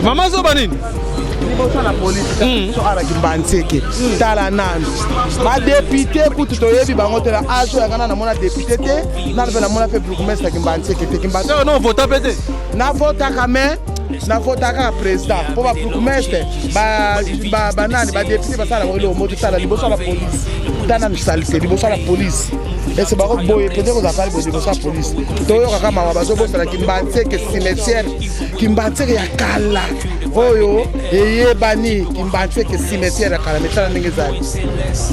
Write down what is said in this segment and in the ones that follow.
Mama zoba nini? Liboso na polisi so ala Kimbanseke. Tala nanu badéputé kutu toyebi bango te. Na age oyo yanga namona député te, nanu mpe namona mpe bourgmestre ya Kimbanseke te. Kimbanseke no vota mpe te. Navotaka, mais navotaka kaka président, mpo babourgmestre, banani, badéputé basala bango eloko moto. Tala liboso ya polisi, tala nanu saleté liboso ya polisi. Ese bango boye peut-être kozala pali boye liboso ya polisi. Toyokaka mawa, bazobosana Kimbanseke cimetière, Kimbanseke ya kala oyo eyebani, Kimbanseke cimetière ya kala. Metala ndenge ezali,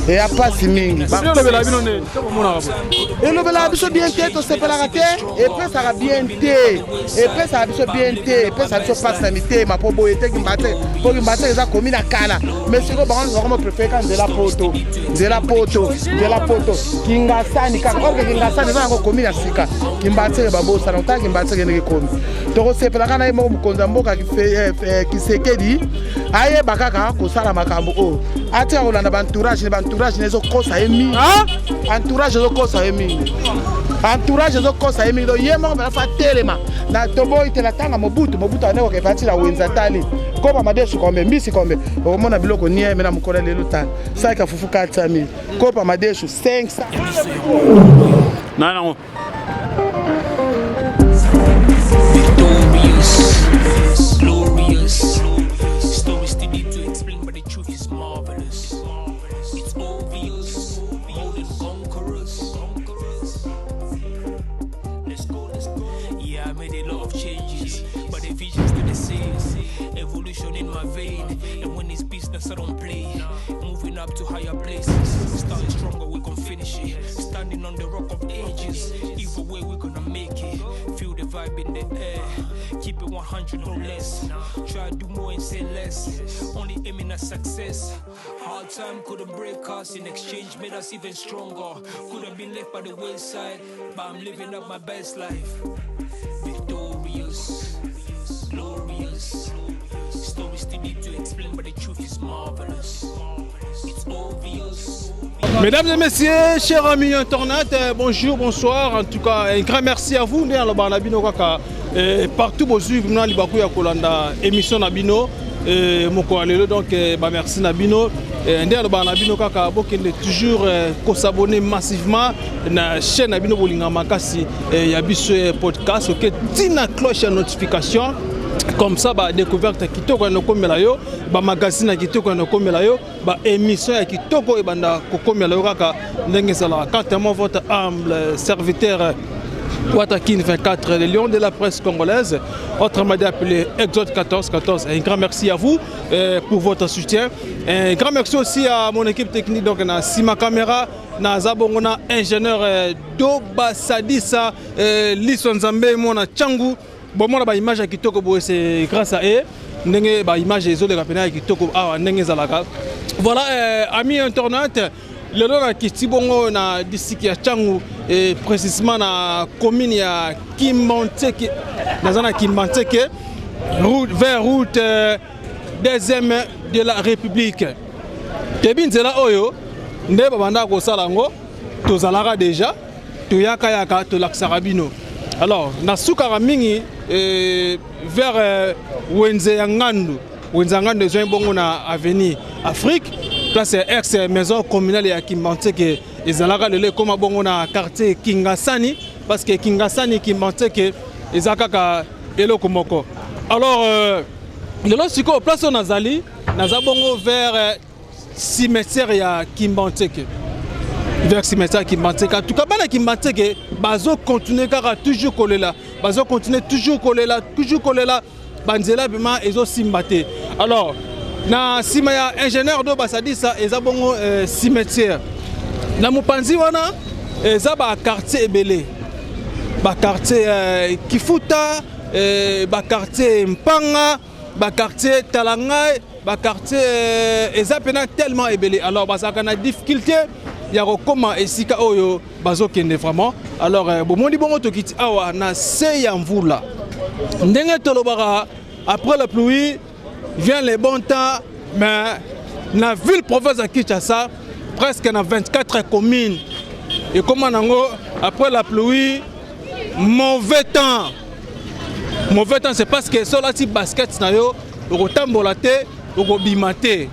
eya mpasi mingi. Elobela bino nde tokomonaka boye? Elobelaka biso bien te, tosepelaka te, epesaka bien te, epesaka biso bien te, epesaka biso mpasi na mitema, mpo boye te Kimbanseke, mpo Kimbanseke eza komi na kala. Mais sikoyo bango nyonso bakoma préféré ka nzela poto, nzela poto, nzela poto, Kingasani kaka. Or que Kingasani eza yango komi na sika. Kimbanseke babosana. Otala Kimbanseke ndenge ekomi. Tokosepelaka na ye moko mokonzi ya mboka Tshisekedi ayeba kaka kosala makambo oyo, atika kolanda baentourage ne. Baentourage ne ezokosa ye mingi, entourage ezokosa ye mingi, entourage ezokosa ye mingi. Donc ye moko mpena fa atelema na toboyi te. Na ntanga Mobutu, Mobutu ande kokefa ntina wenza. Tali kopa madesu kombe, mbisi kombe, okomona biloko nieme na mokolo ya lelo. Tala saki fufu 400 000, kopa madesu 500. Na nango. Victorious, glorious. Stories too deep to explain, but the truth is marvelous. It's obvious, more than conquerors. Let's go, let's go. Yeah, I made a lot of changes, but the vision's still the same. Evolution in my vein, and when it's business, I don't play. Moving up to higher places, starting stronger, we gon' finish it. Standing on the rock of ages, either way, we gonna make it. Feel the vibe in the air, keep it 100 no less. Try to do more and say less, only aiming at success. Hard time couldn't break us, in exchange made us even stronger. Could have been left by the wayside, but I'm living up my best life. Victorious, glorious. Stories too deep to explain, but the truth is marvelous. It's obvious. Mesdames et messieurs, chers amis internautes, bonjour, bonsoir. En tout cas, un grand merci à vous. Nde alobaka na bino kaka partout bozwi na libaku ya kolanda émission na bino mokolo ya lelo. Donc bamerci na bino. Nde alobaka na bino kaka, bokende toujours kos'abonner massivement na chaîne na bino bolinga makasi ya biso podcast. Oke ntina cloche ya notification, comme ça badécouverte ya kitoko ya nokomela yo, bamagazine ya kitoko ya nokomela yo, baémission ya kitoko ebanda kokomela yo kaka ndenge ezalaka. Quant à moi, votre humble serviteur Watakin 24, le lion de la presse congolaise, autrement dit appelé Exode 14 14. Un grand merci à vous pour votre soutien. Un grand merci aussi à mon équipe technique, donc na Sima Caméra, na Zabongona, ingénieur Doba Sadisa, Liso Nzambe, Mona Changu. Bon, moi, ba image ya kitoko boye, c'est grâce à eux. Ndenge ba image ezoleka pena ya kitoko awa ndenge ezalaka. Voilà, amis internautes, lelo nakiti bongo na district ya Tshangu et précisément na commune ya Kimbanseke. Naza na Kimbanseke, route vers route deuxième de la République. Toyebi nzela oyo nde babanda kosala yango, tozalaka déjà toyaka yaka, tolakisaka bino. Alors nasukaka mingi vers wenze ya Ngandu. Wenze ya Ngandu ezwaki bongo na avenue Afrique, place ya ex maison communale ya Kimbanseke ezalaka. Lelo ekóma bongo na quartier Kingasani, parce que Kingasani, Kimbanseke eza kaka eloko moko. Alors lelo sikoyo place oyo nazali, naza bongo vers cimetière ya Kimbanseke, vers cimetière ya Kimbanseke. En tout cas, bana Kimbanseke bazocontinue kaka toujours kolela, bazocontinue toujours kolela, toujours kolela, banzela bima ezosimba te. Alors na nsima ya ingénieur do basadisa eza bongo cimetière. Na mopanzi wana eza baquartier ebele, baquartier Kifuta, baquartier Mpanga, baquartier Talangai, baquartier eza mpena tellement ebele. Alors bazalaka na difficulté ya kokóma esika oyo bazokende vraiment. Alors bomoni bongo tokiti awa na se ya mvula. Ndenge tolobaka, après la pluie vient le bon temps. Mais na ville province ya Kinshasa, presque na 24 communes, ekóma nango après la pluie mauvais temps. Mauvais temps, c'est parce que soki olati basket na yo, okotambola te, okobima te.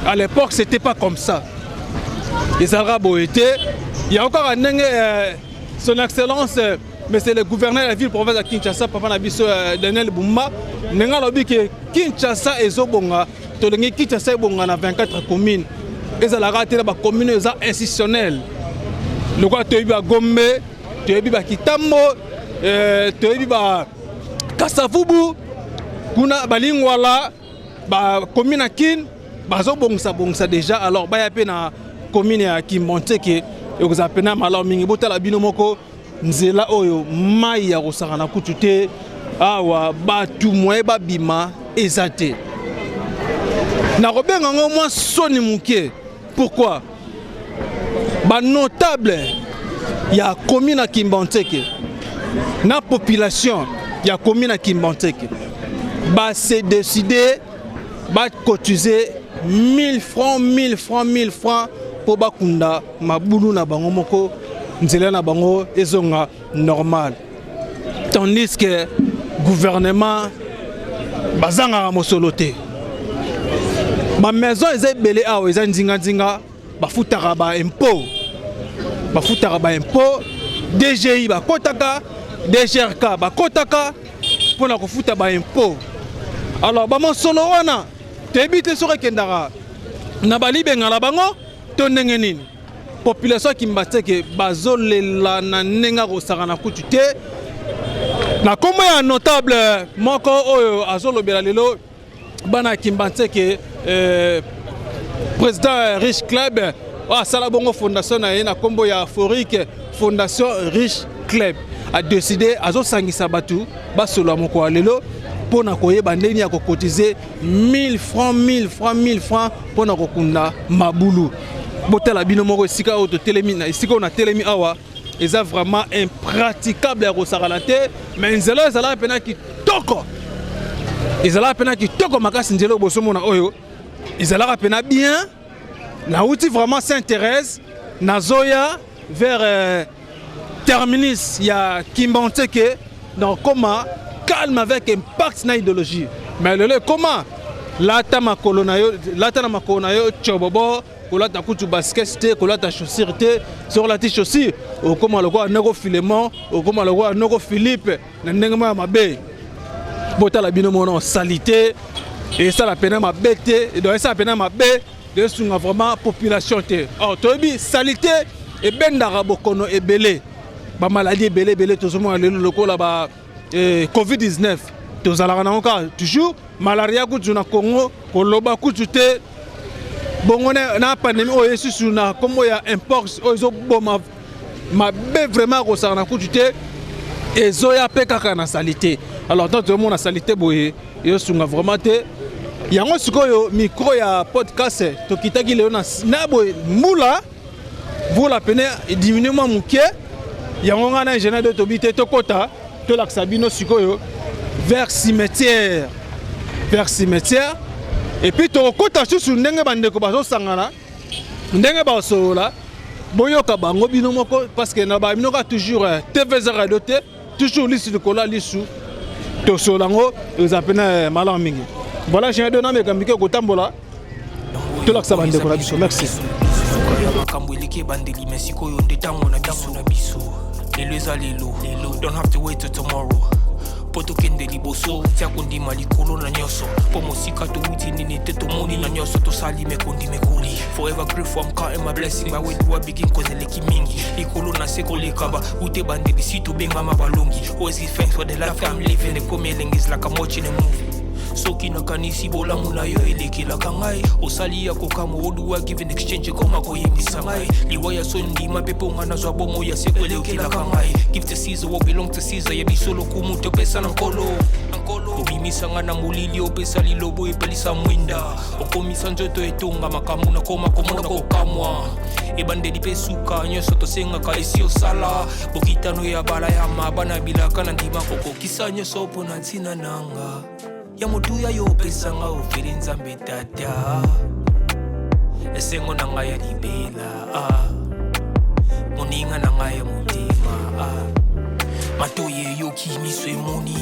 À l'époque, c'était pas comme ça. Ezalaka boye te. Yango kaka ndenge Son Excellence Monsieur le gouverneur ya ville province ya Kinshasa, papa na biso Daniel Bumba, ndenge alobi ke Kinshasa ezobonga, tolingi Kinshasa ebonga na 24 communes. Ezalaka te na bacommune eza institutionnel lokola toyebi bagombe, toyebi bakitambo, toyebi ba Kasavubu, kuna balingwala, bacommune ya Kin bazobongisa bongisa déjà. Alors baya mpe na commune ya Kimbanseke, ekozala mpena malamu mingi. Botala bino moko nzela oyo, mai ya kosakana kutu te. Awa bato moye babima eza te. Nakobenga yango mwa soni moke. Pourquoi? Banotable ya commune ya Kimbanseke na population ya commune ya Kimbanseke base décider bacotiser 1000 francs, 1000 francs, 1000 francs mpo bakunda mabulu na bango moko, nzela na bango ezonga normal, tandis que gouvernement bazangaka mosolo te. Bamaison eza ebele awa, eza nzinganzinga, bafutaka baimpôt, bafutaka baimpôt. DGI bakotaka, DGRK bakotaka mpona kofuta baimpôt. Alors bamosolo wana, toyebi te soki ekendaka na balibenga na bango to ndenge nini. Population ya Kimbanseke bazolela na ndenge akosaka kutu te. Na nkombo ya notable moko oyo azolobela lelo bana ya Kimbanseke, président Riche Club, oyo asala bongo fondation na ye na nkombo ya Forik Fondation Riche Club, adécider azosangisa bato basolola mokolo ya lelo mpo na koyeba ndenge ya kocotiser 1000 francs, 1000 francs, 1000 francs mpo na kokunda mabulu. Botala bino moko esika oyo totelemi. Na esika oyo natelemi awa, eza vraiment impraticable ya kosakana te. Mais nzela oyo ezalaka mpena kitoko, ezalaka mpena kitoko makasi. Nzela oyo bosomona oyo ezalaka mpena bien. Nauti vraiment Saint Thérèse, nazoya vers terminus ya Kimbanseke, nakoma calme avec impact na idéologie. Mais lelo ekoma lata makolo na yo, lata na makolo na yo tyobobo, kolata kutu basket te, kolata chaussure te. Soki olati chaussure, okóma lokola noko Filemon, okóma lokola noko Philippe na ndenge moko ya mabe. Botala bino mona osali te, esala pena mabe te. Donc esala pena mabe, esunga vraiment population te. Or toyebi saleté ebendaka bokono ebele, bamaladi ebele ebele. Tozomona lelo lokola ba COVID-19, tozalaka nango kaka toujours. Malaria kutu na Congo koloba kutu te. Bongo na pandémie oyo esusu na nkombo ya mpox, oyo ezoboma mabe vraiment, kosaka na kutu te, ezoya mpe kaka na saleté. Alors tant tozomona saleté boye, ezosunga vraiment te. Yango sikoyo micro ya podcast tokitaki lelo na boye, mbula mvula pene ediminue mwa moke. Yango ngai na ingénieur de tobi te, tokɔta tolakisa bino sikoyo vers cimetière, vers cimetière. Et puis tokokɔta susu ndenge bandeko bazosangana, ndenge basolola, boyoka bango bino moko, parce que na babino kaka toujours TV radio te, toujours lisu likolo ya lisu. Tosolola yango, eza pene malamu mingi. Voilà, ingénieur de nameka mike kotambola, tolakisa bandeko na biso. Merci. Ya makambo eleki ebandeli, me sikoyo nde ntango na biso na biso. Lelo eza lelo, don't have to wait till tomorrow mpo tokende liboso. Tia kondima likolo na nyonso, mpo mosika towuti nini te, tomoni na nyonso tosali mekondi mekoli. Forever grateful, I'm counting my blessing by where do I begin, 'cause eleki mingi likolo na se koleka ba ute bandeli si tobengama balongi. Always give thanks for the life I'm living. Ekomi elengi, is like I'm watching a movie. Soki nakanisi bolamu na yo elekelaka ngai, osali ya kokamwa oduwa give in exchange, ekoma koyembisa ngai liwa ya so ndima mpe mponga nazwa bomo ya seko elekelaka ngai. Give to Caesar what belong to Caesar, ya biso lokumu topesa na Nkolo. Obimisanga na molili, opesa lilobo, epelisa mwinda, okomisa nzoto etonga makambo nakoma komona kokamwa. Ebandeli mpe suka, nyonso tosengaka esi osala. Bokitano ya bala ya mabana bilaka na ndima kokokisa nyonso mpo na ntina nanga ya motuya yo opesanga ofeli. Nzambe Tata, esengo na ngai ya libela, ah. Moninga na ngai ya motema, ah. Matoyi eyoki, miso emoni,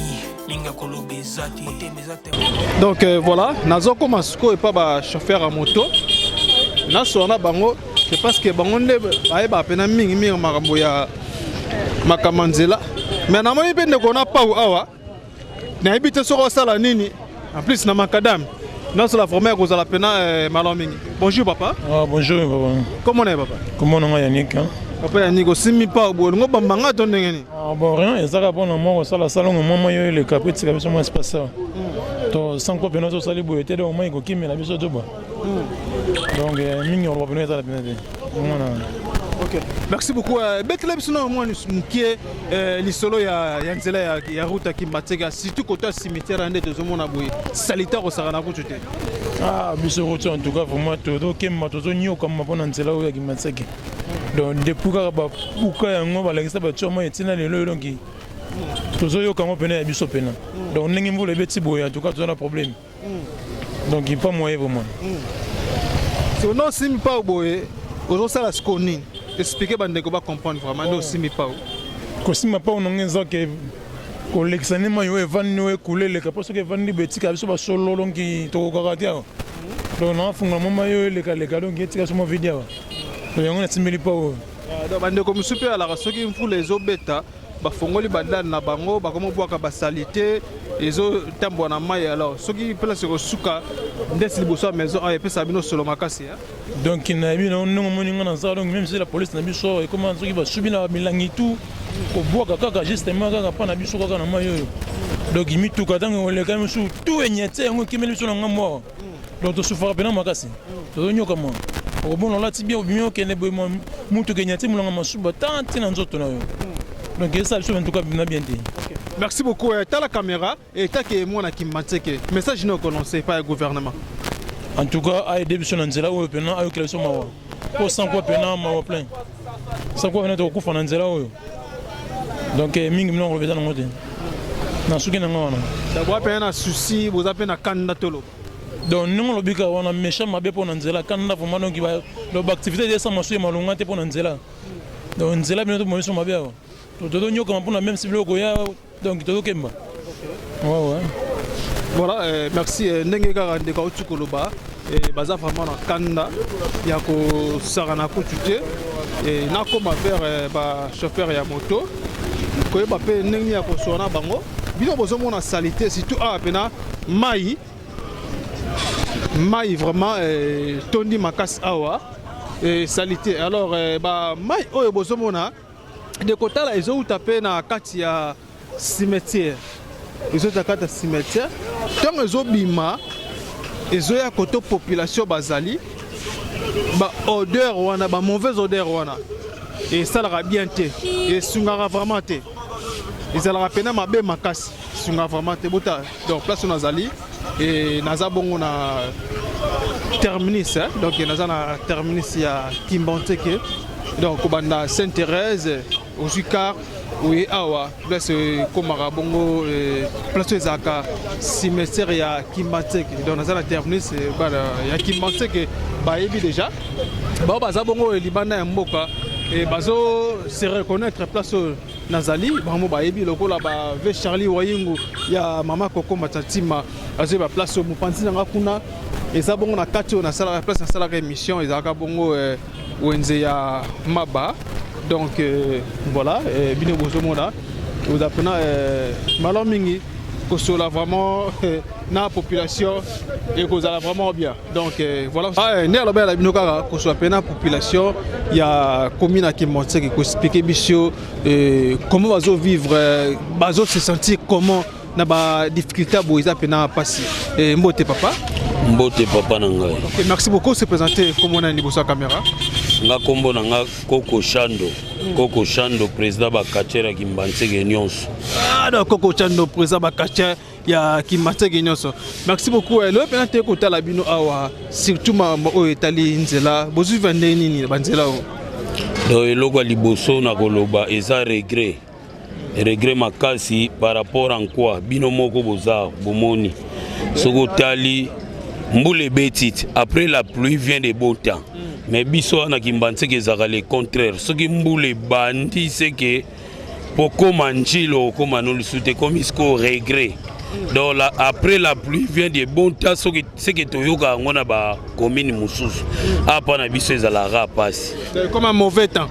mingi koloba eza te, motema eza te. Donc voilà, nazokoma sikoyo epa bachauffeur ya moto, nasola na bango. C'est parce que bango nde bayebaka mpena mingimingi makambo ya makambo ya nzela. Mais namoni mpe ndeko na pau awa, nayebi te soki osala nini en plus na macadam. Nasola vraiment ya kozala mpena malamu mingi. Bonjour papa. Ah, bonjour papa. Comment na ye papa? Comment on a Yannick, hein? Papa Yannick, osimbi pau boye, olingo bambanga to ndenge nini? Ah, bon, rien, ezaka mpona mwa kosala salongo mwa mwa yo eleka po etika biso mwa espace awa. To sans quoi pena tosali boye te, donc mwa ekokimela biso to ba. Donc mingi oloba pena ezala pena te. Mwana. Ok, merci beaucoup. Betela biso na mwa mokie lisolo ya nzela ya route ya Kimbanseke, surtout côté ya cimetière nde tozomona boye saleté kosaka na kutu te. Ah, biso route, en tout cas vraiment tozokemba, tozonyokama mpona nzela oyo ya Kimbanseke. Donc depuis kaka babuka yango, balakisa batia mwa etina lelo oyo, donc tozoyoka yango pena ya biso pena. Donc ndenge mvula ebeti boye, en tout cas toza na problème. Donc pas moyen vraiment. So no osimbi pau boye, ozosala sikoyo nini? Explique bandeko bacomprendre vraiment nde osimbi pau. Kosimba pau nango eza ke kolekisa nde mai oyo evandi, oyo ekule eleka, mpo soki evandi boye etika biso basolo, donc tokokaka te awa. Donc nafungola mwa mai oyo elekaleka, donc etika biso mwa vide awa. Donc yango nasimbeli pau oyo. Donc bandeko mosusu mpe alaka, soki mvula ezobeta, bafongoli badale na bango, bakomobwaka basaleté, ezotambola na mai. Alors soki place ekosuka ndesi liboso ya maison ayo, epesaka bino solo makasi, hein? Donc nayebi na ndenge omoni nga naza, donc même si la police na biso ekoma, soki basubi na milangi tu kobwaka kaka justement kaka mpa na biso kaka na mai oyo. Donc mituka ntango eleka misu tu enyete yango, ekimeli biso na ngambo awa. Donc tosufaka mpena makasi, tozonyokama. Okobona olati bien, obimi, okende boye, mutuka enyati molanga masuba ta ntina nzoto na yo. Donc esala biso en tout cas na bien te. Merci beaucoup. Tala caméra etake mwana Kimbanseke, message nini okolance epai ya gouvernement? En tout cas aide biso na nzela oyo mpena, ayokela biso mawa, po sans quoi mpena mawa plein, sans quoi mpena tokokufa na nzela oyo. Donc mingi mina koloba eza nango te, na suki nango wana. Boza mpe na souci, boza mpe na kanda, toloba. Donc ndenge olobi kaka wana, méchant mabe mpo na nzela, kanda vraiment. Donc baactivité esama so ya malonga te mpo na nzela. Donc nzela bino toboma biso mabe awa, tozonyokama mpona même si biloko ya, donc tozokemba, ouais. Voilà, merci. Ndenge kaka ndeko auti koloba, baza vraiment na kanda ya kosaka na kutu te. Nakoma vers bachauffeur ya moto, koyeba mpe ndenge ya kosola na bango. Bino bozomona saleté, surtout awa mpena mai mai vraiment tondi makasi awa, saleté. Alors bamai oyo bozomona de kotala ezowuta mpe na kati ya cimetière, ezota kati ya cimetière. Ntango ezobima, ezoya koto population bazali, baodeur wana, bamauvaise odeur wana esalaka bien te, esungaka vraiment te, ezalaka mpena mabe makasi, esungaka vraiment te. Bota donc place oyo nazali, naza bongo na terminus, hein? Donc naza na terminus ya Kimbanseke. Donc kobanda Sainte Thérèse, ozwi car, oye awa place ekomaka bongo, place oyo ezalaka cimetière ya Kimbanseke. Donc naza na terminus bana ya Kimbanseke bayebi déjà, bao baza bongo libanda ya mboka bazo se reconnaître place oyo nazali. Bango bayebi lokola ba ve Charlie Wayingu ya mama Koko Matatima, azoyeba place oyo. Mopanzi nanga kuna eza bongo na kati oyo nasalaka, place nasalaka émission, ezalaka bongo wenze ya maba. Donc voilà, bino bozomona, oza mpena malamu mingi kosola vraiment na population, ekozala vraiment bien. Donc voilà, nde alobela bino kaka kosola mpe na population ya commune ya Kimbanseke, koexpliquer biso comment bazovivre, bazo se sentir comment na badifficulté boye. Eza mpena mpasi. Mbote papa. Mbote papa na ngai. Okay, merci beaucoup. Se présenter, kombo na liboso ya caméra. Nga nkombo na nga Koko Shando, Koko Shando, président bacatcheur ya Kimbanseke nyonso. Ah, donc Koko Shando, président bacatcheur ya Kimbanseke nyonso, merci beaucoup. Lelo mpena te kotala bino awa, surtout makambo oyo etali nzela, bozwi va ndenge nini banzela oyo? Donc eloko ya liboso na koloba eza regret, regret makasi. Par rapport en quoi? Bino moko boza bomoni, soki otali mbula ebeti ti, après la pluie vient de beau temps. Mais biso wana Kimbanseke ezalaka le contraire. Soki mbula ebandi, seke Mpo koma njilo okoma no lisusu te, ekomi sikoyo regret. Donc la, après la pluie vient de bon temps. Soki seke toyoka yango na bacommune mosusu, apa na biso ezalaka mpasi. Ekoma mauvais temps.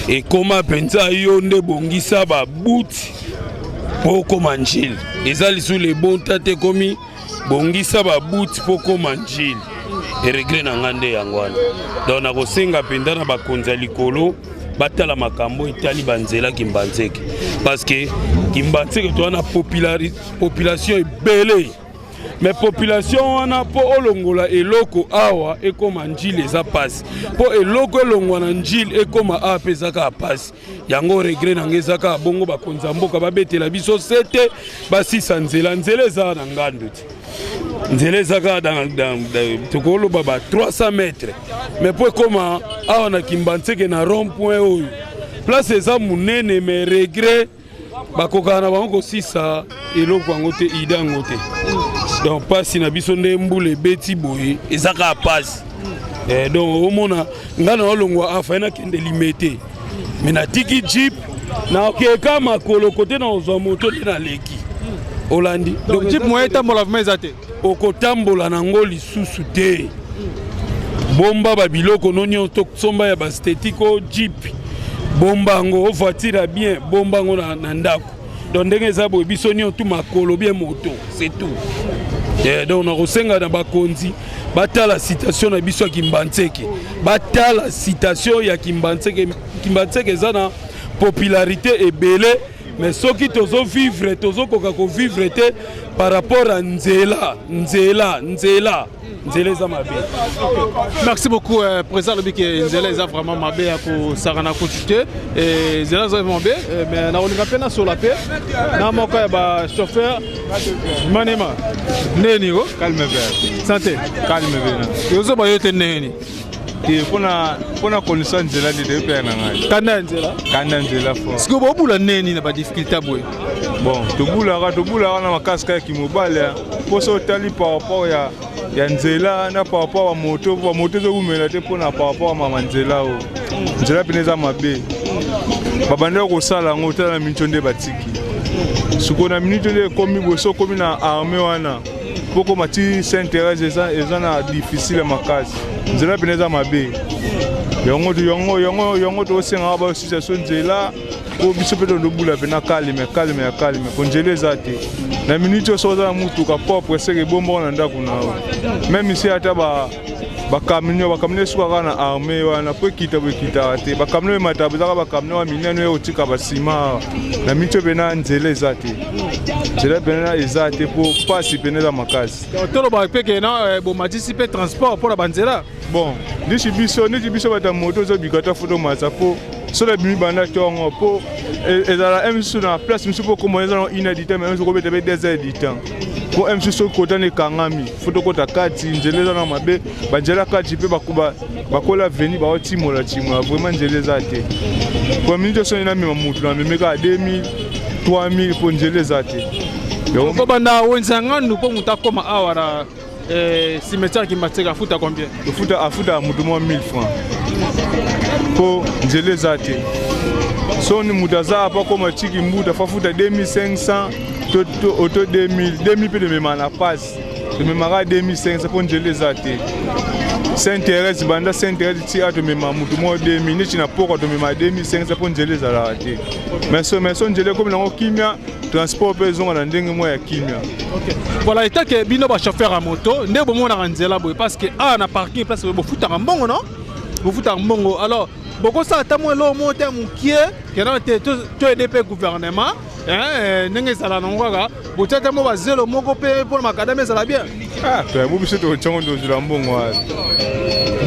Ekoma mpenza yo nde bongisa babuti mpo okoma njili. Eza lisusu le bon temps te, ekomi bongisa babuti mpo okoma njili. Regret na ngai nde yango wana. Donc nakosenga mpenza na bakonzi ya likolo batala makambo etali banzela Kimbanseke, parce que Kimbanseke toza na population ebele, mais population wana, mpo olongola eloko awa ekóma njili eza mpasi, mpo eloko elongwa na njili ekóma awa mpe eza kaka mpasi. Yango regret na ngai eza kaka bongo. Bakonzi ya mboka babetela biso sete, basisa nzela. Nzela eza na ngando ti nzela eza kaka tokoloba ba 300 mètres, mais mpo ekóma awa na Kimbanseke na rond point oyo, place eza monene, mais regret, bakokaka na bango kosisa eloko yango te, ide yango te. Donc mpasi na biso nde mbula ebeti boye, eza kaka mpasi. Donc omona ngai na olongwa afa ye nakende Limete, mais natiki jeep, nakeka makolo kote na kozwa moto nde naleki olandi. Donc jeep moyen etambola vraiment eza te. Okotambola nango lisusu te. Bomba babiloko no nyonso, tosomba ya baesthétique o jeep, bomba yango o voiture ya bien, bomba yango na ndako. Donc ndenge eza boye, biso nyonso tu makolo bien moto, c'est tout. Donc nakosenga na bakonzi batala situation na biso ya Kimbanseke, batala situation ya Kimbanseke. Kimbanseke eza na popularité ebele, mais soki tozovivre, tozokoka kovivre te par rapport à nzela. Nzela, nzela, nzela eza mabe. Merci beaucoup, président. Alobi ke nzela eza vraiment mabe ya kosaka na kutu te, nzela eza vraiment mabe. Mais nakolinga mpe nasola mpe na moko ya bachauffeur. Manema ndeni ko? Calme bien. Santé? Calme bien. Ozoba yo te ndenge nini? Te, mpona condition nzela nde toyepela na ngai. Kanda ya nzela. Kanda nzela fort. Sikoyo bobula ndenge na badifficulté boye? Bon, tobulaka na makasi kaka kimobali, mpo so otali par rapport ya nzela na par rapport ya bamoto, bamoto ezowumela te mpona par rapport ya mama nzela oyo. Nzela pene eza mabe, babandaki kosala yango, otala na miniti nde batiki. Sikoyo na miniti nde ekomi boye, so okomi na armée wana mpo koma ti Saint Thérèse, eza na difficile makasi. Nzela pene eza mabe. Yango tosengaka basisa so nzela, po biso mpe tondobula mpe na calme, calme ya calme, po nzela eza te. Na miniti oyo, soki oza na mutuka propre, seke ebombaka na ndako na yo. Même si ata bacamion, bacamion esukaka na armée wana po ekita bo ekitaka te. Bacamion emata, ezaka bacamion ya minene oyo otika basima awa. Na miniti oyo pena nzela eza te, nzela pena eza te, po pasi pena eza makasi. Toloba mpe ke na bomatisi mpe transport mpona banzela? Bon, neti biso bato ya moto ozobika ta foto masa, po soki abimi banda ntongo, mpo ezala mosusu na place mosusu, mpo komona eza na une heure du temps, mais mosusu kobeta mpe 2 heures du temps, mpo mosusu soki kotana ekangami, fo tokota kati. Nzela eza na mabe, banzela kati mpe bakola veni baotimola timola. Vraiment nzela eza te. Po miniti osoni namema mutu, namemi kaka 2000, 3000, mpo nzela eza te. Kobanda wenze ya ngandu mpo moto akóma awa na cimetière Kimbanseke, afuta combien? Ofuta, afuta mutu mwa 1000 francs, mpo nzela eza te. Soni moto aza apa koma tiki mbuta, fa futa 2500 to 2000. 2000 mpe tomemaka na pasi, tomemaka 2500 mpo nzela eza te. Saint Thérèse, banda Saint Thérèse ti a tomema motu moko 2000. Neti na pokwa tomema 2500 mpo nzela ezalaka te. Mais so nzela ekomi nango kimia, transport mpe ezonga na ndenge moko ya kimia. Voilà, etake bino bachauffeur ya moto nde bomonaka nzela boye, parce que awa na parking place boye bofutaka mbongo, non? Bofutaka mbongo, alors bokosala ata mwa eloko moko te mokie kena te toaider mpe gouvernement ndenge ezala nango kaka, botia ata mwa bazelo moko mpe mpona macadam ezala bien? Bo biso totiango, tozwela mbongo wana.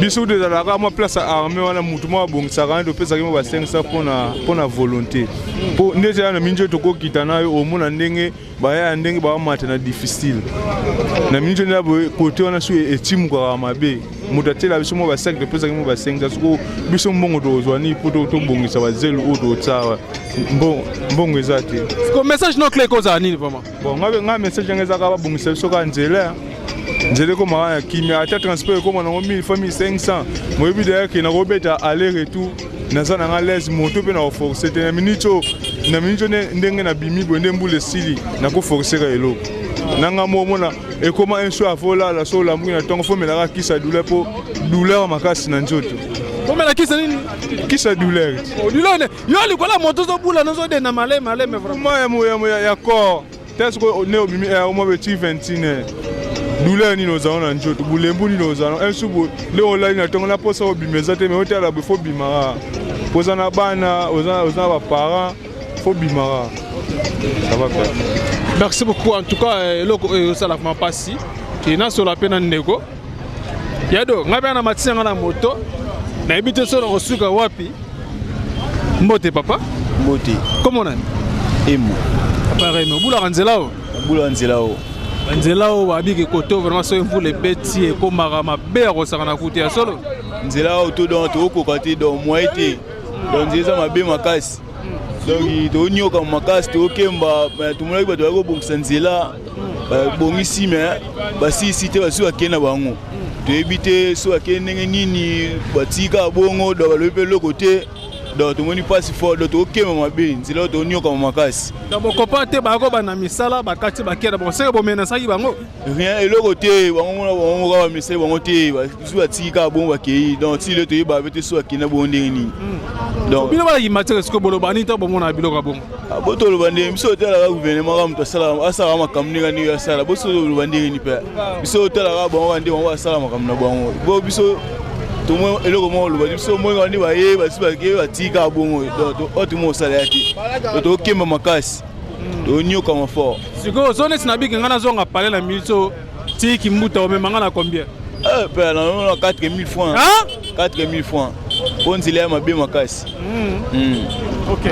Biso kutu ezalaka mwa place ya armée wana, mutu moko abongisaka wana, topesaki mwa ba 500 mpona volonté, mpo nde eza na mingi oyo tokokita na yo, omona ndenge baya, ndenge bawamata na difficile. Na miniti nde boye kote wana so etimukaka mabe, moto atiela biso mwa ba5, topesaki mwa ba 5. Soko biso mbongo tokozwa nini mpo tobongisa bazelu oyo totia? Mbongo eza te. Ko message no clé kozala nini vraiment? Bon, nga message yango ezaka babongisa biso kaka nzela. Nzela ekóma ya kimia, ata transport ekóma nango 1000 fois 1500. Moyebi deya ke nakobeta aller retour, naza nanga lese moto mpe na koforce te. Na minute oyo Na miniti oyo ndenge nabimi boye nde mbula esili, nakoforceka eloko na nga moko. Omona ekoma un soir afolala so olamuki na ntongo, fomelaka kisa douleur, mpo douleur makasi na nzoto. Omela kisa nini? Kisa douleur. Oh, douleur ne yo likolo ya moto ozobula, nozodenda maleme maleme vraiment. Ma ya corps te. Soki nde obimi omwa beti 21 heures, douleur nini ozala na nzoto, bulembu nini ozala un su boye nde olali na ntongo na mposa obima eza te. Me otala boye, fo bimaka po oza na bana, oza na baparent, fo bimaka, ça va pas. Merci beaucoup. En tout cas, eloko oyo osala vraiment mpasi. E nasola mpe na ndeko yado ngai mpe na matisi yanga na moto, nayebi te so na kosuka wapi. Mbote papa. Mbote. Kombo nani? Emo. Papa Remi, obulaka nzela oyo? Bula nzela oyo. Banzela oyo babiki koto vraiment, soki mvula ebeti ekomaka mabe ya kosaka na kutu ya solo. Nzela oyo to donc tokokoka te, donc moyen te, donc nzela eza mabe makasi, donc toonyoka makasi, tookemba. Tomonaki bato baki kobongisa nzela, babongisi me basilisi te, basi bakende na bango, toyebi te so bakende ndenge nini, batika bongo, donc balobi mpe eloko te. Donc tomoni mpasi fort, donc tookemba mabe, nzela oyo toonyokama makasi. Donc bokopa te, bayako misala bakati bakenda bon, seke bomenasaki bango? Rien, eloko te. Bango mona bango kaka bamisali bango te, biso batiki kaka bongo bakei. Donc ti lelo toyeba pe te so bakenda bongo ndenge nini. Donc bino balaki matière, sikoyo boloba nini ntango bomona biloko ya bongo? Bo toloba ndenge biso otalaka gouvernement kaka moto asalaka makambo ndenge ndenge asala. Bo so toloba ndenge nini? Mpe biso otalaka bango kaka nde bango basala makambo na bango. Bo biso tomoi eloko moko oloba, biso omoi kaka nde baye basi bakeye, batiki kaka bongo. Donc oyo tomo osala ya te, tokemba makasi, tonyokama fort. Sikoyo so neti nabiki ngai nazonga pale na minute oyo, tiki mbuta omema ngai na combien? Mpe na 4000 francs, 4000 francs, mpo nzela ya mabe makasi. Ok,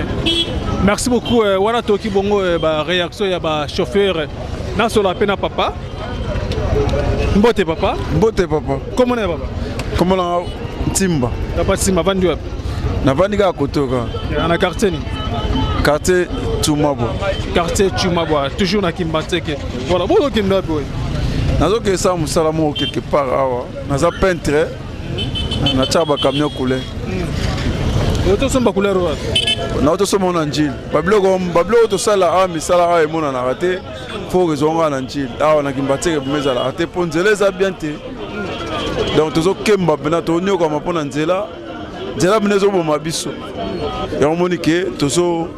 merci beaucoup. Wana toki bongo baréaction ya bachauffeur. Nasola mpe na papa. Mbote papa. Mbote papa. Kombo na ya papa? Kombo na Ntimba. Papa Ntimba, vandi wapi? Navandi kaka kotoka. Na quartier nini? Quartier Tumabwa. Quartier Tumabwa, toujours na Kimbanseke. Voilà, bozokende wapi oyo? Nazokende sala mosala moko quelque part awa. Naza peintre, natyaka bacamion couleur. Otosomba couleur wapi? Na tosomba na Njili. Babiloko babiloko tosala awa, misala awa emonanaka te, fo kozonga na Njili. Awa na Kimbanseke bima ezalaka te, mpo nzela eza bien te. Donc tozokemba mpena, tonyokama mpo na nzela. Nzela mpena ezoboma biso. Yango moni ke tozo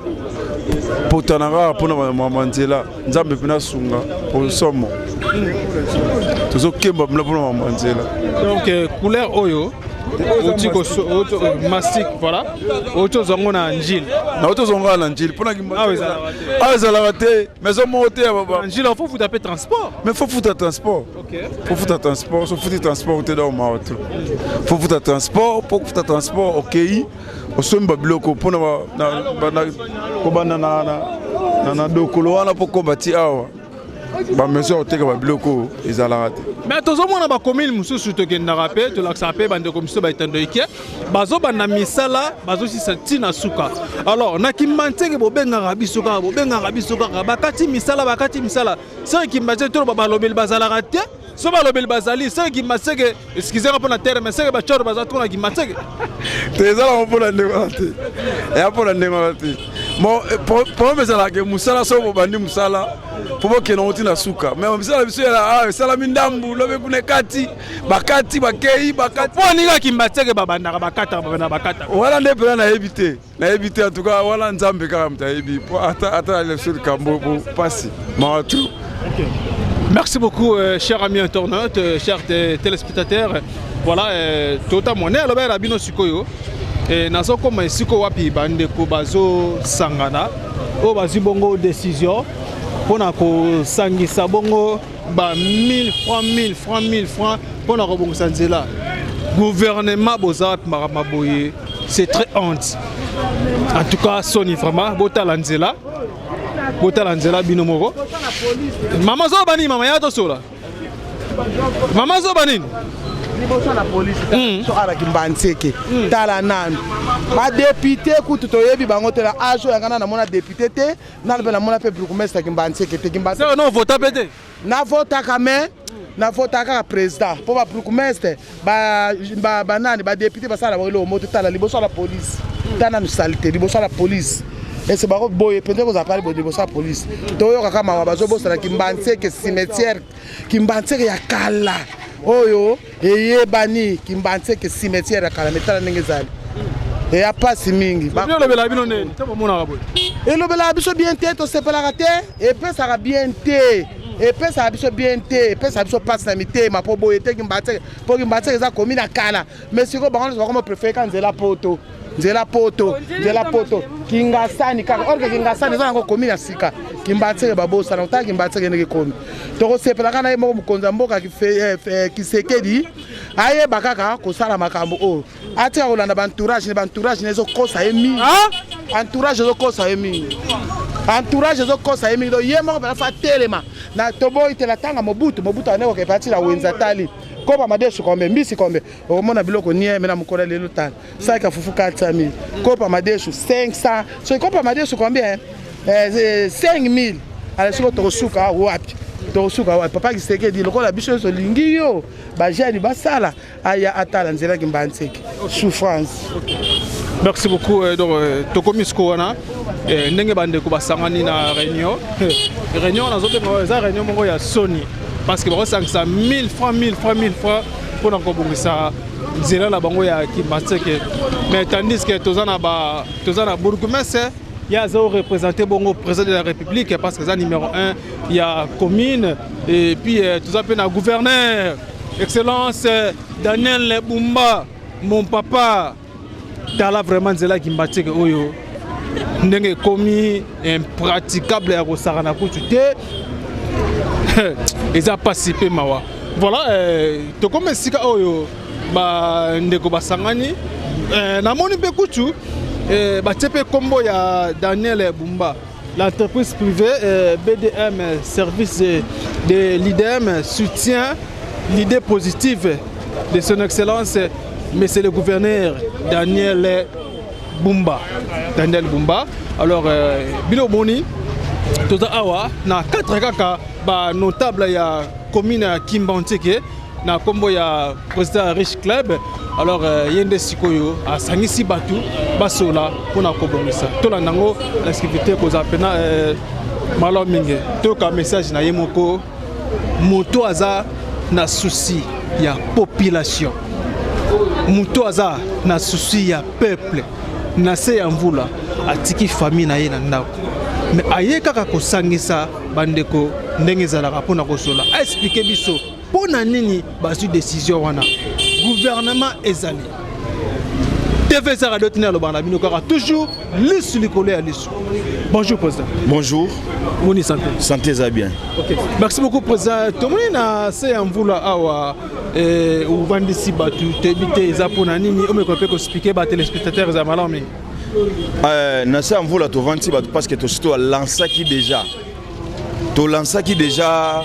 potana kaka mpona mama nzela. Nzambe mpena asunga po somo, tozokemba mpena mpona mama nzela. Donc couleur oyo oti mastic, voilà, oti ozwango na Njili? Na oti ozwango na Njili mpona awa ezalaka te, maison moko te. Njili fo futa mpe transport. Mais fo futa transport, fo futa transport. So futi transport te, donc mawa te. Fo futa transport, mpo futa transport okei osombi babiloko mpona kobanda na dokolo wana mpo komba ti awa, bamaison ya koteka babiloko ezalaka te. Mais tozomona bacommune mosusu, tokendaka mpe tolakisaka mpe bandeko mosusu baetando eke bazobanda misala, bazosisa ntina suka. Alors na Kimbanseke bobengaka biso kaka, bobengaka biso kaka, bakati misala, bakati misala. Soki Kimbanseke toloba balobeli bazalaka te, so balobeli bazali, soki Kimbanseke, excusez mpo na terme, seke bacoro baza trop na Kimbanseke? Te, ezalaka mpona ndenge wana te, eya mpona ndenge wana te. Bon, problème ezalaka mosala, soki bobandi mosala mpo bokende ngo ntina suka. Mais misala biso esalami ndambu, lobi kuna ekati, bakati, bakei, bakati. Mpo ninga Kimbanseke babandaka, bakataka, babandaka, bakataka. Wana nde mpena nayebi te, nayebi te. En tout cas wana Nzambe kaka moto ayebi, po ata leso likambo po pasi mawa trop. Merci beaucoup, chers amis internautes, chers téléspectateurs. Voilà, tota mone alobela bino sikoyo. Nazokoma esika wapi bandeko bazosangana, oyo bazwi bongo décision mpona kosangisa bongo ba 1000 francs, 1000 francs, 1000 francs mpona kobongisa nzela. Gouvernement, boza wapi? Makambo boye, c'est très honte. En tout cas soni vraiment. Botala nzela, botala nzela bino moko. Mama zoba nini? Mama ya tosola, mama zoba nini? Liboso na polise so alaki Mbanseke. Tala nanu badéputé kutu toyebi bango te. Na age oyo yanga na namona député te, nanu mpe namona mpe bourgmestre Kimbanseke te. No vota mpe te. Navotaka, mais navotaka kaka président, mpo babourgmestre, banani, badéputé basala bango eloko moto. Tala liboso ya la police, tala nanu saleté liboso ya la police. Ese bako boye mpenza kozala pale boye liboso ya polise. Toyokaka mawa, bazobosana Kimbanseke cimetière, Kimbanseke ya kala oyo eyebani, Kimbanseke cimetière ya kala. Metala ndenge ezali, eya mpasi mingi. Elobela bino nini te bomonaka boye? Elobelaka biso bien te, tosepelaka te, epesaka bien te, epesaka biso bien te, epesaka biso mpasi na mitema mpo boye te Kimbanseke, mpo Kimbanseke eza komi na kala. Mais sikoyo bango nyonso bakoma préféré ka nzela poto, nzela poto, nzela poto, Kingasani kaka. Or que Kingasani eza yango komi na sika. Kimbanseke babosana. Otala Kimbanseke ndenge ekomi. Tokosepela kaka na ye moko mokonzi ya mboka Tshisekedi ayeba kaka kosala makambo oyo, atika kolanda baentourage. Ne baentourage ne ezokosa ye mingi, entourage ezokosa ye mingi, entourage ezokosa ye mingi. Donc ye moko mpena fa telema na toboyi te. Na tanga Mobutu, Mobutu ande kokepa atila wenza. Tali kopa madesu kombe, mbisi kombe, okomona biloko nieme na mokolo ya lelo. Tala saki ya fufu 400 000, kopa madesu 500, soki kopa madesu combien? 5000. Ala sikoyo tokosuka wapi? Tokosuka wapi? Papa Tshisekedi, lokola biso nyonso olingi yo, bajeunes basala, aya atala nzela Kimbanseke, souffrance. Merci beaucoup. Donc tokomi sikoyo wana ndenge bandeko basangani na réunion. Réunion nazobenga eza réunion moko ya soni, parce que bakosangisa 1000 francs, 1000 francs, 1000 francs mpona kobongisa nzela na bango ya Kimbanseke, mais tandis que toza na bourgmestre, ye aza représente bongo président de la République, parce que eza numéro 1 ya commune. Et puis toza mpe na gouverneur, excellence Daniel Bumba, mon papa. Tala vraiment nzela Kimbanseke oyo ndenge ekomi impraticable ya kosakana kutu te, eza mpasi mpe mawa. Voilà, tokomi esika oyo bandeko basangani. Namoni mpe kutu batie mpe nkombo ya Daniel Bumba. L'entreprise privée BDM service de l'IDM soutient l'idée positive de son excellence monsieur le gouverneur Daniel Bumba, Daniel Bumba. Alors bino boni, toza awa na 4 kaka banotable ya commune ya Kimbanseke na nkombo ya président Riche Club. Alors ye nde sikoyo asangisi bato basola mpona kobongisa. Tolanda yango na exclusivité, kozala mpena malamu mingi. Toyoka message na ye moko, moto aza na souci ya population, moto aza na souci ya peuple. Na se ya mvula, atiki famille na ye na ndako, mais aye kaka kosangisa bandeko ndenge ezalaka mpona kosola. Aexpliquer biso mpo na nini bazwi décision wana. Gouvernement ezali TV eza radio tini, alobaka na bino kaka toujours lisu likolo ya lisu. Bonjour président. Bonjour. Boni santé? Santé eza bien. Ok, merci beaucoup président. Tomoni na se ya mvula awa ovandisi bato, toyebi te eza mpona nini. Omeka mpe koexpliquer batéléspectateur, eza malamu mingi. Na se ya mvula tovandisi bato parce que tosi tolansaki déjà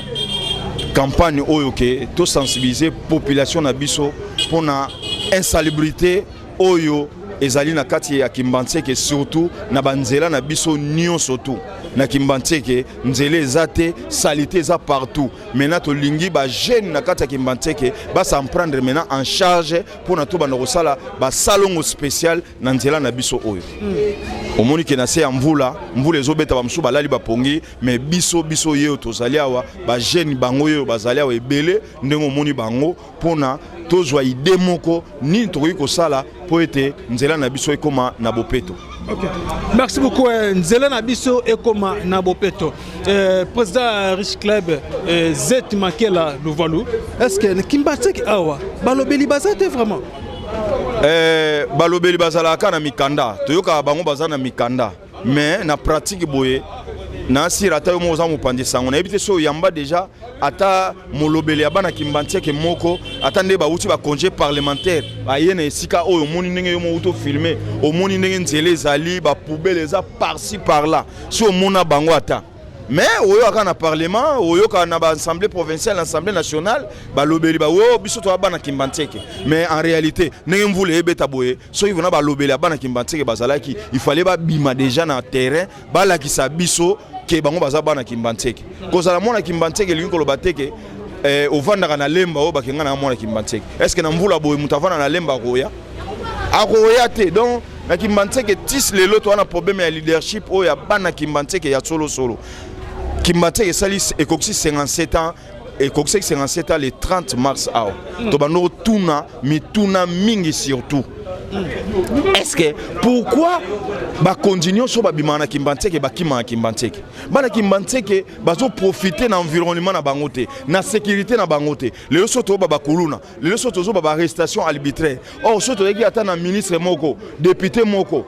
campagne oyo ke tosensibiliser population na biso mpona insalubrité oyo ezali na kati ya Kimbanseke, surtout na banzela na biso nyonso tu na Kimbanseke. Nzela eza te, saleté eza partout. Maintenant tolingi bajeunes na kati ya Kimbanseke bas'en prendre maintenant en charge mpona tobanda kosala basalongo spécial na nzela na biso oyo. Omoni ke na se ya mvula, mvula ezobeta, bamosusu balali bapongi, mais biso ye oyo tozali awa, bajeunes bango oyo bazali awa ebele ndenge omoni bango, mpona tozwa idée moko nini tokoki kosala mpo ete nzela na biso ekóma na bopeto. Ok. Merci beaucoup. Nzela na biso ekoma na bopeto. Président Rich Club Z Makela Luvalu. Est-ce que Kimbanseke awa balobeli baza te vraiment? Balobeli bazalaka na mikanda, toyokaka bango baza na mikanda, mais na pratique boye nasira ata yo moko oza mopanzi sango, nayebi te so oyamba déjà ata molobeli ya bana Kimbanseke moko, ata nde bauti bacongé parlementaire, baye na esika oyo. Omoni ndenge yo moko uti ofilmer, omoni ndenge nzela ezali, bapoubelles eza par-ci par-là. Si omona bango ata, mais oyokaka na parlement, oyokaka na baassemblée provinciale, assemblée nationale, balobeli bawo biso toya bana Kimbanseke. Mais en réalité, ndenge mvula eyebeta boye, soki vona balobeli ya bana Kimbanseke bazalaki, il fallait babima déjà na terrain, balakisa biso ke bango baza bana Kimbanseke. Kozala mwana Kimbanseke elingi koloba te ke ovandaka na Lemba oyo bakenga na mwana Kimbanseke. Est ce que na mvula boye moto avanda na Lemba akoya? Akoya te. Donc Na Kimbanseke tis lelo toza na problème ya leadership oyo ya bana Kimbanseke ya solosolo. Kimbanseke esali ekokisi 57 ans, ekokisaki 57 ans le 30 mars awa. Tobanda kotuna mituna mingi, surtout est-ce que pourquoi bakonzi nyonso babimaka na Kimbanseke, bakimaka Kimbanseke? Bana Kimbanseke bazoprofite na environnement na bango te, na sécurité na bango te. Lelo so toyoba bakuluna, lelo so tozoba baarrestation arbitraire. Or so toyeki ata na ministre moko, député moko,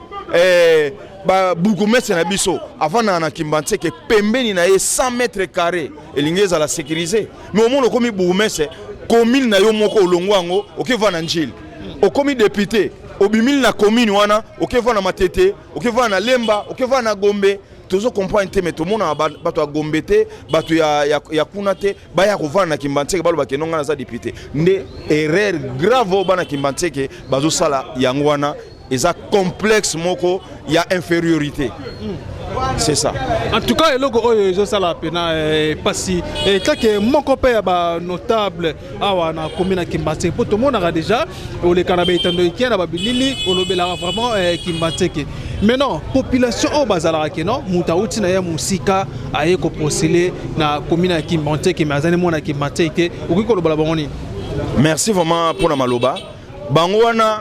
babourgmestre na biso avandaka na Kimbanseke, pembeni na ye 100 mètre carré elingi ezala sécurisé. Mais omona okomi bourgmestre, commune na yo moko olongwa yango, okevanda na Njili. Okomi député, obimili na commune wana, okevanda na Matete, okevanda na Lemba, okevanda na Gombe. Tozo comprendre te. Mais tomonaka bato ya Gombe te, bato ya kuna te baya kovanda na Kimbanseke, baloba keno ngai naza député. Nde erreur grave oyo bana Kimbanseke bazosala yango wana, eza complexe moko ya infériorité, c'est ça. En tout cas, eloko oyo ezosala mpena pasi kaka moko mpe ya banotable awa na komi na Kimbanseke, mpo tomonaka déjà oleka na baetando ekia na babilili, olobelaka vraiment Kimbanseke. Maintenant, population oyo bazalaka keno moto awuti na ye mosika, aye kopostuler na commune ya Kimbanseke, mais azali mwana Kimbanseke te, okoki kolobala bango nini? Merci vraiment mpona maloba. Bango wana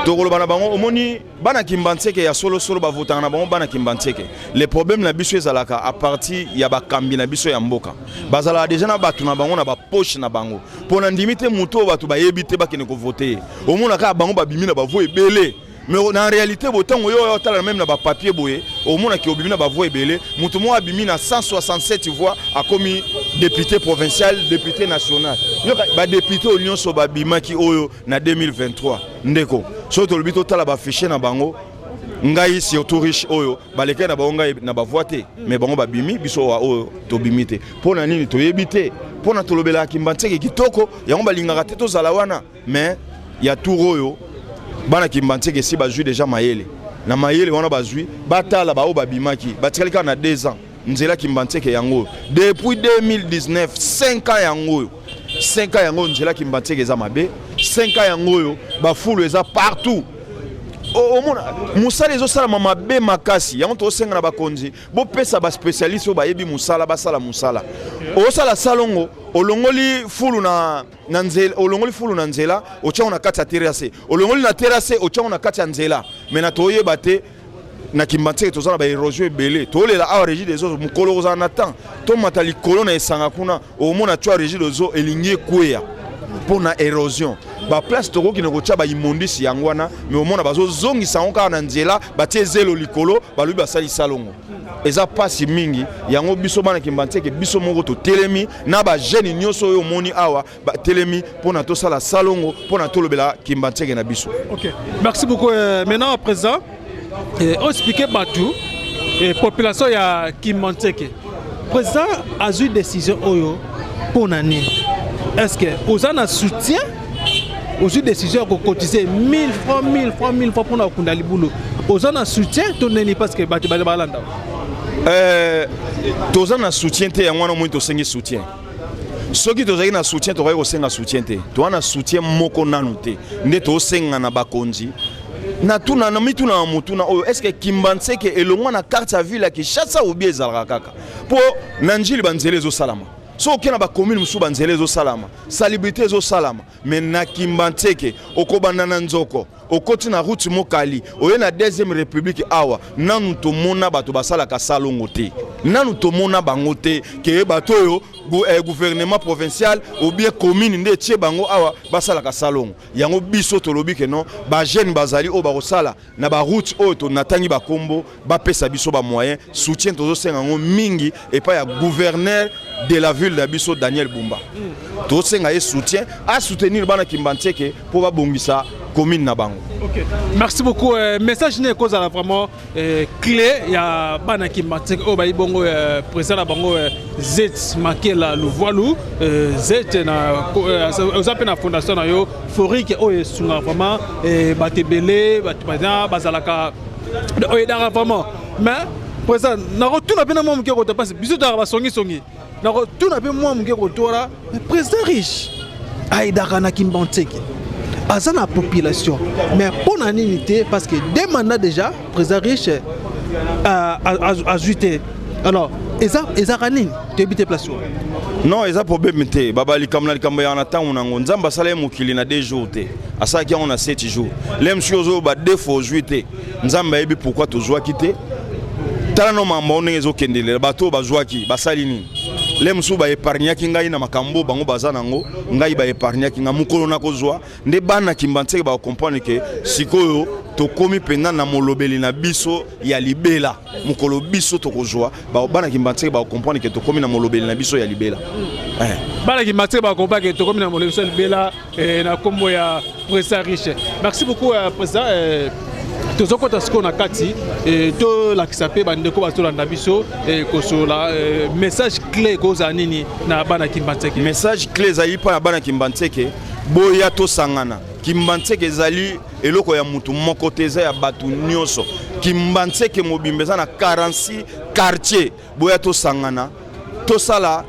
tokoloba na bango, omoni, bana Kimbanseke ya solosolo bavotaka na bango bana Kimbanseke. Le problème na biso ezalaka à partir ya bakambi na biso ya mboka, bazalaka deja na bato na bango na bapoche na bango. Mpo na ndimi te moto oyo bato bayebi te bakende kovote ye, omona kaka bango babimi na bavoix ebele. Mais na réalité, botango oyo oyo otala même na bapapier boye, omonaki obimi na bavoix ebele. Moto moko abimi na 167 voix, akomi député provincial, député national. Yoka, badéputé oyo nyonso babimaki oyo na 2023, ndeko, soki tolobi totala bafichier na bango, ngai surtout riche oyo balekaki na bango ngai na bavoix te, mais bango babimi, biso oyo tobimi te. Mpo na nini? Toyebi te. Mpo na tolobelaka Kimbanseke kitoko, yango balingaka te tozala wana. Mais ya tour oyo, bana Kimbanseke esi bazwi déjà mayele. Na mayele wana bazwi, batala baoyo babimaki, batikali kaka na 2 ans. Nzela Kimbanseke yango oyo depuis 2019, 5 ans yango oyo, 5 ans yango oyo nzela Kimbanseke eza mabe, 5 ans yango oyo bafulu eza partout. Omona mosala ezosalama mabe makasi. Yango tozosenga na bakonzi, bopesa baspécialiste oyo bayebi mosala, basala mosala. Osala salongo, olongoli fulu na nzela, olongoli fulu na nzela, otiango na kati ya terrasse, olongoli na terrasse, otiango na kati ya nzela. Mais na toyeba te, na Kimbanseke toza na baérosion ebele. Tolela awa Régie des eaux, mokolo kozala na temps tomata likolo na esanga kuna, omona tuyau Régie des eaux elingi ekweya mpo na érosion. Baplace tokokende kotia baimmondices yango wana, mais omona bazozongisa yango kaka na nzela, batie zelo likolo, balobi basali salongo. Eza mpasi mingi. Yango biso bana Kimbanseke, biso moko totelemi na bajeune nyonso oyo omoni awa, batelemi mpona tosala salongo, mpona tolobela Kimbanseke na biso. Ok, merci beaucoup. Maintenant, à présent, expliquer bato et population ya Kimbanseke, président azwi décision oyo mpo na nini? Est ce que oza na soutien? Ozwi décision ya kocotiser 1000 francs, 1000 francs, 1000 francs mpona kokunda libulu, oza na soutien to nini? Parce que bato bale balanda. Toza na soutien te. Yango wana omoni tosengi soutien. Soki tozalaki na soutien, tokaki kosenga soutien te. Toza na soutien moko nanu te. Nde tosenga na bakonzi, natuna na mituna na motuna oyo: est ce que Kimbanseke elongwa na carte ya ville ya Kinshasa obi ezalaka kaka? Mpo na Njili banzela ezosalama, so oke na bacommune mosusu banzela ezosalama, salubrité ezosalama. Mais na Kimbanseke, okobanda na Nzoko, okoti na route Mokali, oye na deuxième république awa, nanu tomona bato basalaka salongo te, nanu tomona bango te. Ke bato oyo gouvernement provincial ou bien commune nde etie bango awa basalaka salongo. Yango biso tolobi ke non, bajeune bazali oyo bakosala na baroute oyo natangi bakombo, bapesa biso bamoyen. Soutien tozosenga yango mingi epai ya gouverneur de la ville na biso Daniel Bumba. Tozosenga ye soutien, asoutenir bana Kimbanseke mpo babongisa commune na bango. Ok, merci beaucoup. Message ne ekozala vraiment clé ya bana Kimbanseke oyo bayi bongo président na bango Zet Makela Luvualu. Zet na oza mpe na fondation na yo Forike oyo esungaka vraiment bato ebele, bato baza bazalaka oyo edaka vraiment. Mais président, nakotuna mpe na mwa moke kota, mpasi biso tozalaka basongisongi, nakotuna mpe mwa moke kotora. Mais président riche ayedaka na Kimbanseke, Aza na population. Mais mpo na nini te? Parce que deux mandats déjà président Riche azwi te. Alors eza ezaka nini? Toyebi te place wana. Non, eza problème te. Baba, likambo na likambo ya na ntango nango. Nzambe asala ye mokili na 2 jours te, asalaki yango na 7 jours. Le mosusu ozoyoba deux fois ozwi te, Nzambe ayebi pourquoi tozwaki te. Tala no mambo ndenge ezokendelela. Bato oyo bazwaki basali nini? Le mosusu baépargnaki ngai na makambo bango baza nango, ngai baépargnaki ngai. Mokolo nakozwa nde bana Kimbanseke bakocomprendre ke sikoyo tokomi mpenza na molobeli na biso ya libela. Mokolo biso tokozwa, bana Kimbanseke bakocomprendre ke tokomi na molobeli na biso ya libela. Bana Kimbanseke bakocomprendre ke tokomi na molobeli biso ya libela na nkombo ya président Riche. Merci beaucoup, président. Tozokɔta sikoyo na kati, tolakisa mpe bandeko bazolanda biso kosola. Message clé ekozala nini na bana Kimbanseke? Message clé ezali mpo na bana Kimbanseke: boya tosangana. Kimbanseke ezali eloko ya mutu moko te, eza ya bato nyonso. Kimbanseke mobimba eza na 46 quartier. Boya tosangana, tosala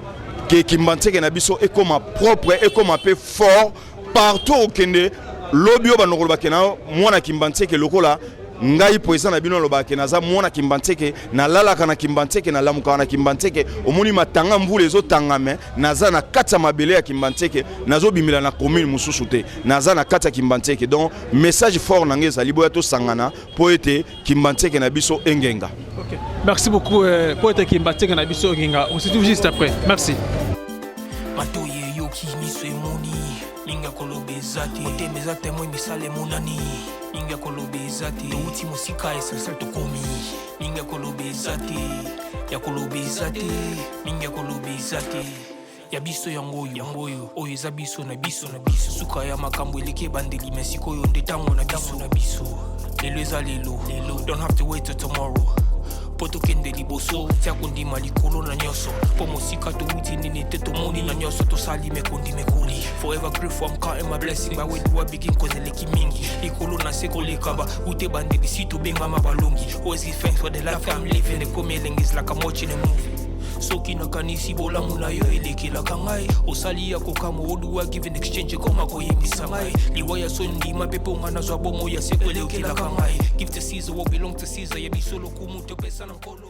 ke Kimbanseke na biso ekoma propre, ekoma mpe fort. Partout okende lobi oyo, bandoko lobake na mwana Kimbanseke lokola ngai président na bino alobaka naza mwana Kimbanseke, nalalaka na Kimbanseke, nalamukaka na Kimbanseke. Omoni matanga, mvula ezotangame, naza na kati ya mabele ya Kimbanseke, nazobimela na commune mosusu te, naza na kati ya Kimbanseke. Donc message fort na ngai ezali: boya tosangana mpo ete Kimbanseke na biso engenga. Okay. Merci beaucoup po ete Kimbanseke na biso engenga. On se retrouve juste après. Merci. Matoyi eyoki, miso emoni, mingi ya koloba eza te. Motema eza témoin, misala emonani, mingi ya koloba eza te. Touti mosika, essentiel tokomi, mingi ya koloba eza te, ya koloba eza te, mingi ya koloba eza te. Ya biso yango oyo, yango oyo, oyo eza biso na biso na biso. Suka ya makambo eleki ebandeli, me sikoyo nde ntango na biso na biso. Lelo eza lelo lelo, don't have to wait till tomorrow mpo tokende liboso. Tia kondima likolo na nyonso, mpo mosika towuti nini te, tomoni na nyonso tosali mekondi mekoli. Forever grateful, I'm counting my blessing. By where do I begin? Cause eleki mingi, likolo na se koleka ba ute bandeli si tobengama balongi. Always give thanks for the life I'm living. Ekomi elengi, is like I'm watching a movie. Soki nakanisi bolamu na yo elekelaka ngai, osali ya kokamwa. Oduwa give in exchange, ekoma koyembisa ngai liwa ya soni. Ndima mpe mpo nga nazwa bomo ya seko, elekelaka ngai. Give to Caesar what belong to Caesar. Ya biso lokumu topesa na Nkolo.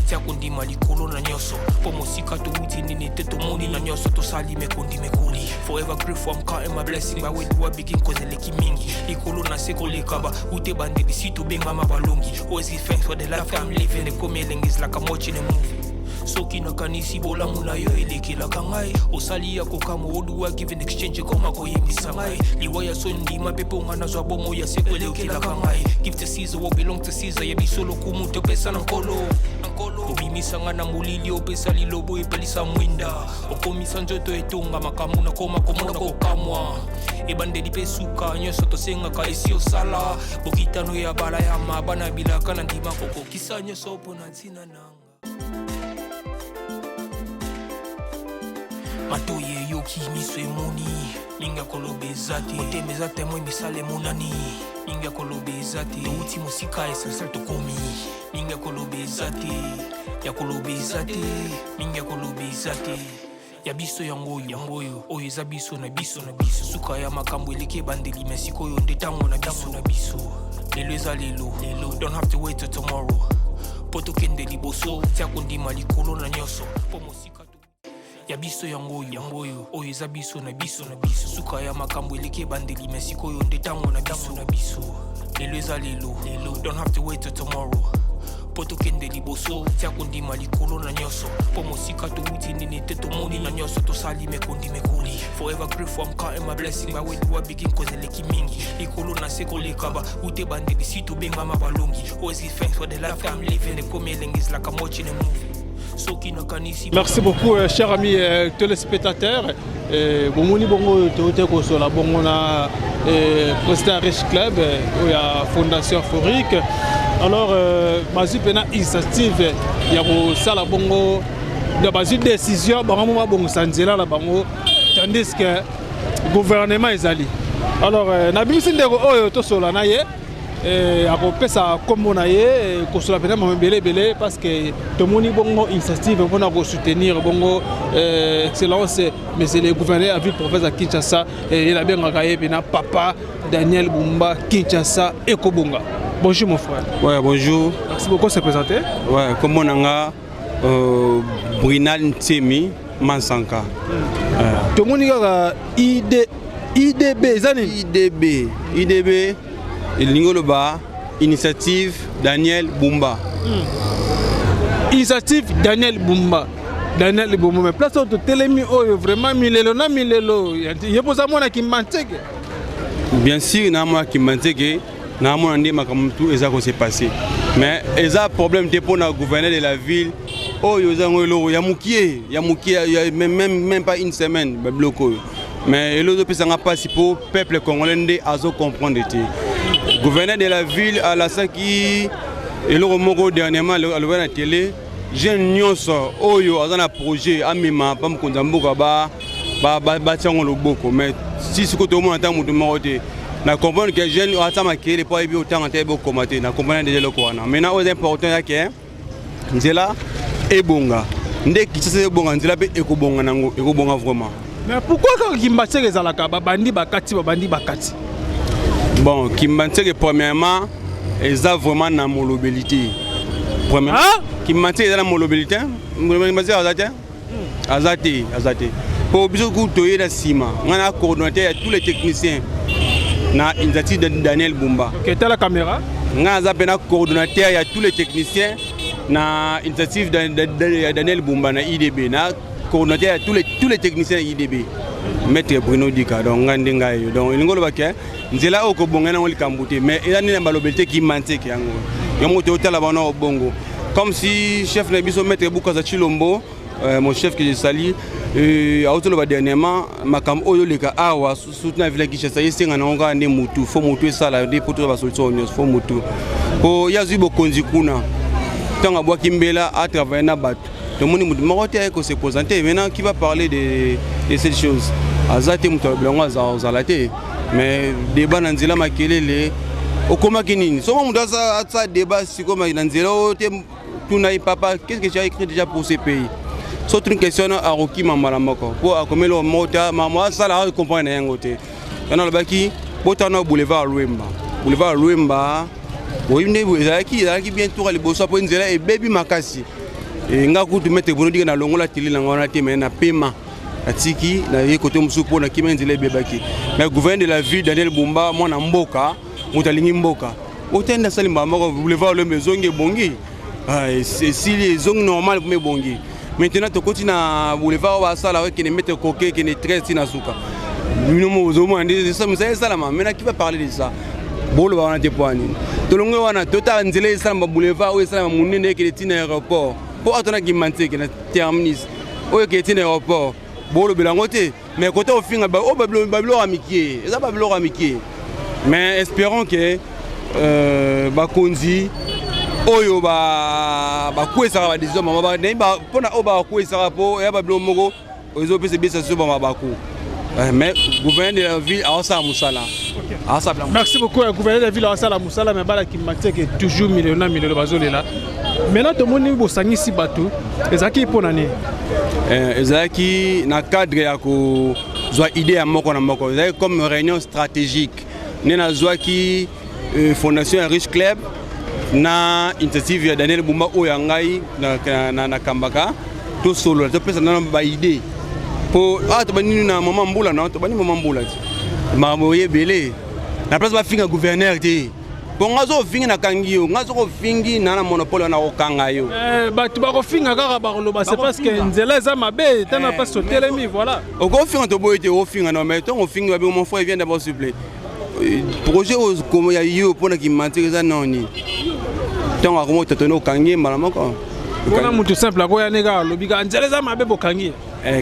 Tia kondima likolo na nyonso, mpo mosika towuti nini te, tomoni na nyonso tosali mekondi mekoli. Forever grateful, I'm counting my blessing. By where do I begin? Cause eleki mingi, likolo na se koleka ba ute bandeli si tobengama balongi. Always give thanks for the life I'm living. Ekomi elengi, is like I'm watching a movie. Soki nakanisi bolamu na yo elekelaka ngai, osali ya kokamwa. Oduwa give in exchange, ekoma koyembisa ngai liwa ya soni. Ndima mpe mpo nga nazwa bomo ya seko, elekelaka ngai. Give to Caesar what belong to Caesar. Ya biso lokumu topesa na Nkolo. Obimisa nga na molili, opesa lilobo, epelisa mwinda, okomisa nzoto etonga makambo nakoma komona kokamwa. Ebandeli mpe suka, nyonso tosengaka esi osala. Bokitano ya bala ya mabana bilaka na ndima kokokisa nyonso mpo na ntina nanga. Matoyi eyoki, miso emoni, mingi ya koloba eza te. Motema eza témoin, misala emonani, mingi ya koloba eza te. Touti mosika, essentiel tokomi, mingi ya koloba eza te, ya koloba eza te, mingi ya koloba eza te. Ya biso yango oyo, yango oyo, oyo eza biso na biso na biso. Suka ya makambo eleki ebandeli, me sikoyo nde ntango na biso na biso. Lelo eza lelo lelo, don't have to wait till tomorrow mpo tokende liboso. Tia kondima likolo na nyonso, mpo mosika ya biso yango oyo, yango oyo, oyo eza biso na biso na biso. Suka ya makambo eleki ebandeli, me sikoyo nde ntango na biso na biso. Lelo eza lelo lelo, don't have to wait till tomorrow mpo tokende liboso. Tia kondima likolo na nyonso, mpo mosika towuti nini te, tomoni na nyonso tosali mekondi mekoli. Forever grateful, I'm counting my blessing. By where do I begin? Cause eleki mingi, likolo na se koleka ba ute bandeli si tobengama balongi. Always give thanks for the life I'm living. Ekomi elengi, is like I'm watching a movie. Soki nakanisi Merci beaucoup, chers amis téléspectateurs. Bomoni bongo tote kosola bongo na président Riche Club oyo ya Fondation Forique. Alors bazwi mpena initiative ya kosala bongo, bazwi décision bango mo babongisa nzela na bango, tandis que gouvernement ezali. Alors nabimisi ndeko oyo tosola na ye. Eh, akopesa nkombo na ye eh, kosola mpenza mama ebele ebele parce que tomoni bongo initiative mpona kosoutenir bongo eh, excellence monsieur le gouverneur ya ville province ya kinshasa ye nabengaka ye mpena papa daniel bumba kinshasa ekobonga. Bonjour mon frère. Ouais, bonjour. Merci beaucoup de se présenter. Ouais, kombo na nga Brinal Ntsemi Mansanka. Tomoni kaka ID, IDB eza nini? IDB, IDB elingi oloba initiative Daniel Bumba. Initiative Daniel Bumba. Daniel Bumba, mais place oyo totelemi oyo vraiment milelo na milelo ye mpoza mwana Kimbanseke. Bien sûr na mwana Kimbanseke, naamona nde makambo tu eza ko se passer, mais eza problème te mpona gouverneur de la ville oyo eza yango eloko ya mokie ya mokie, même pas une semaine babiloko oyo. Mais eloko ezopesanga mpasi mpo peuple congolais nde azocomprendre te. Gouverneur de la ville alasaki eloko moko dernièrement, alobaki na télé: jeune nyonso oyo aza na projet amema pa mokonzi ya mboka, batia yango loboko. Mais si sikoyo tomona ata moto moko te. Na comprendre que jeune aza makele mpo ayebi otanga te, ayebi okoma te, na comprendre déjà eloko wana. Maintenant, oyo eza important ya ke nzela ebonga nde Kinshasa ebonga, nzela mpe ekobonga nango, ekobonga vraiment. Mais pourquoi kaka Kimbanseke ezalaka babandi bakati, babandi bakati? Bon, Kimbanseke premièrement eza vraiment na molobeli te. Premièrement, Kimbanseke eza na molobeli te. Kimbanseke aza te, aza te, aza te, po biso ku toye na nsima. Ngai na coordonnateur ya tous les techniciens na initiative de Daniel Bumba. Ok, tala caméra. Ngai aza mpe na coordonnateur ya tous les techniciens na initiative ya Daniel Bumba na IDB, na coordonnateur ya tous les techniciens ya IDB, maître Bruno Dika. Donc ngai nde ngai yo. Donc elingi oloba ke nzela oyo kobonga nango likambo te, mais eza nde na balobeli te. Kimbanseke yango yo moko toyotala bana obongo comme si chef na biso maître Bukaza Chilombo, mon chef que je salue, aotoloba dernièrement makambo oyo oleka awa surtout na ville ya Kinshasa. Esenga nango kaka nde motu fo motu esala nde po toza basolution nyonso. Fo motu po ye azwi bokonzi kuna, ntango abwaki mbela, atravaille na bato, tomoni motu moko te aye kose présenter. Maintenant, qui va parler de cette chose? Aza te, moto alobela yango azala te. Mais débat na nzela, makelele okomaki nini? Soko moto asala débat sikoyo na nzela oyo te, tuna ye: "Papa, qu'est-ce que tu as écrit déjà pour ce pays?" So tuni question wana, akokima mbala moko mpo akomeli moko te. Mamo asala acomprendre na yango te. Wana alobaki botana boulevard Lwemba. Boulevard Lwemba oyebi nde ezalaki bien tour ya liboso mpo nzela ebebi makasi. Nga kutu maître Bono Dika nalongola tele nango wana te, mais na pema natiki naye kote mosusu mpo nakima nzela ebebaki. Mais gouverneur de la ville Daniel Bumba, mwana mboka, moto alingi mboka, otende asali mbala moko boulevard Lwemba ezongi, ebongi, esili, ezongi normal mpo ebongi. Maintenant tokoti na boulevard oyo basala ekende maître Koke, ekende 13 ntina suka. Bino ozomona nde mosala esalama. Maintenant, qui va parler de ça? Boloba wana te mpo nini tolongi wana? Totala nzela esalama, boulevard oyo esalama monene ekende ntina aéroport, mpo awa tona Kimbanseke na terminus oyo ekende ntina aéroport. Bolobela yango te. Mais kote ofinga oyo babiloko ya mikie, eza babiloko ya mikie. Mais espérons que bakonzi oyo bakwesaka badécision mama mpona oyo bakwesaka mpo eya babiloko moko ezopesa ebesa so bamabaku. Mais gouverneur de la ville aosala mosala. Merci beaucoup. Gouverneur de la ville aosala mosala, mais bala Kimbanseke toujours milelo na milelo bazolela. Maintenant tomoni bosangisi bato, ezalaki mpona nini? Ezalaki na cadre ya kozwa idée ya moko na moko. Ezalaki comme réunion stratégique nde nazwaki fondation ya Rich Club na initiative ya Daniel Bumba oyo ya ngai nakambaka. Tosolola, topesa nano baidée mpo awa tobandi na mama mbula na tobandi mama mbula ti makambo oye ebele na place. Bafinga gouverneur te mpo nga so ofingi nakangi yo. Nga soki ofingi na monopole wana kokanga yo. Bato bakofinga kaka, bakoloba c'est parce que nzela eza mabe te na place totelemi, voilà. Okofinga, toboyi te, ofinga no. Mais ntongo ofingi babi: "Mon frère, viens d'abord, s'il plaît, projet oyo ya yo mpona Kimbanseke eza noni?" Ntango akoma otatoni, okangi ye mbala moko. Mpona motu simple akoya ne kaka alobi kaka nzela eza mabe, bokangi ye.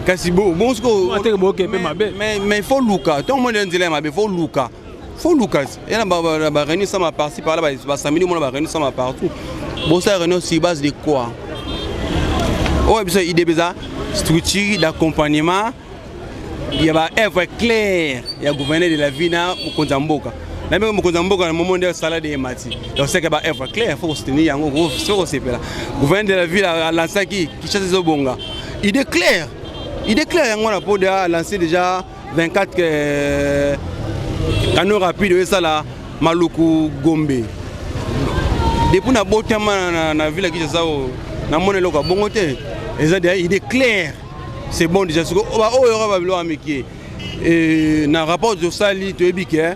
Kasi bon sikoyo teke boke mpe mabe. Mais faut luka ntango moni nzela ya mabe, faut luka, faut luka ena baréunion sama par-ci par là, basamedi omona baréunion sama partout. Bosala réunion sur base de quoi? Oyo biso IDB eza structure d'accompagnement ya baœuvre claire ya gouverneur de la ville na mokonzi ya mboka. Na ndenge mokonzi ya mboka na momo nde salade emati. Donc c'est que ba œuvre claire, faut soutenir yango, faut kosepela. Gouverneur de la ville alansaki Kinshasa ezobonga. Idée claire. Idée claire yango na po de lancer déjà 24 euh, canaux rapide oyo esala Maluku Gombe. Depuis na botama na, na ville ya Kinshasa oyo namona eloko ya bongo te. Eza déjà idée claire. C'est bon déjà sikoyo oyo oyo ba biloko ya mike. Et na rapport tosali toyebi ke